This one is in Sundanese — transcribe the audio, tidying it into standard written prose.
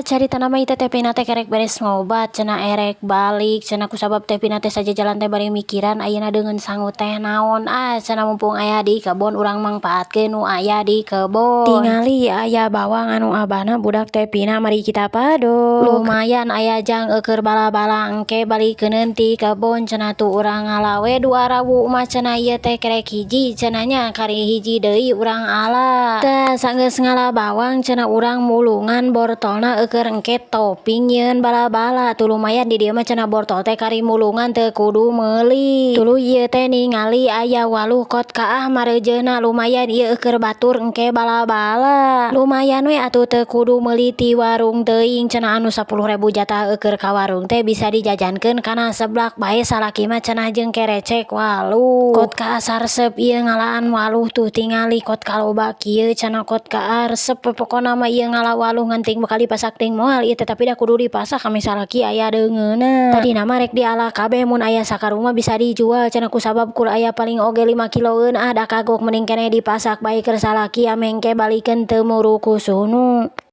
Caritana mah ieu teh Pina teh kerek beres ngobat cenah, erek balik cenah, kusabab Teh Pina teh sajajalan teh bari mikiran ayeuna deungeun sangu teh naon ah cenah, mumpung aya di kebon urang mangpaatkeun nu aya di kebon. Tingali aya bawang anu abahna budak Teh Pina, mari kita padok. Lumayan aya jang eukeun bala-bala engke balikeuneun ti kebon cenah. Tuh urang ngala we dua rawu mah cenah, ieu teh kerek hiji cenah nya, kari hiji deui urang ala. Tah, sanggeus ngala bawang cenah, urang mulungan bortolna eukeun engke topping nyieun bala-bala. Tuh lumayan di dieu mah cenah, bortol teh kari mulungan, teu kudu meuli. Tuluy ieu teh ningali aya waluh kot kaah mareujeuhna, lumayan ieu eukeun batur engke bala-bala. Lumayan we atuh, teu kudu meuli ti warung teuing cenah, anu 10.000 jatah eukeun ka warung teh bisa dijajankeun kana seblak bae salaki mah cenah jeung kerecek waluh. Kot kaah saresep ieu ngalaan waluh. Tuh tingali kot kaloba kieu cenah, kot kaah resep pokona mah ieu ngala waluh, ngan teuing bakal dipasak teuing moal ieu teh, tapi da kudu dipasak ameh salaki aya deungeunna. Tadina mah rek diala kabeh, mun aya sakarung mah bisa dijual cenah, kusabab kur aya paling oge 5 kiloeun. Ah, da kagok, mending keneh dipasak bae keur salaki ameh engke balikeun teu murukusunu.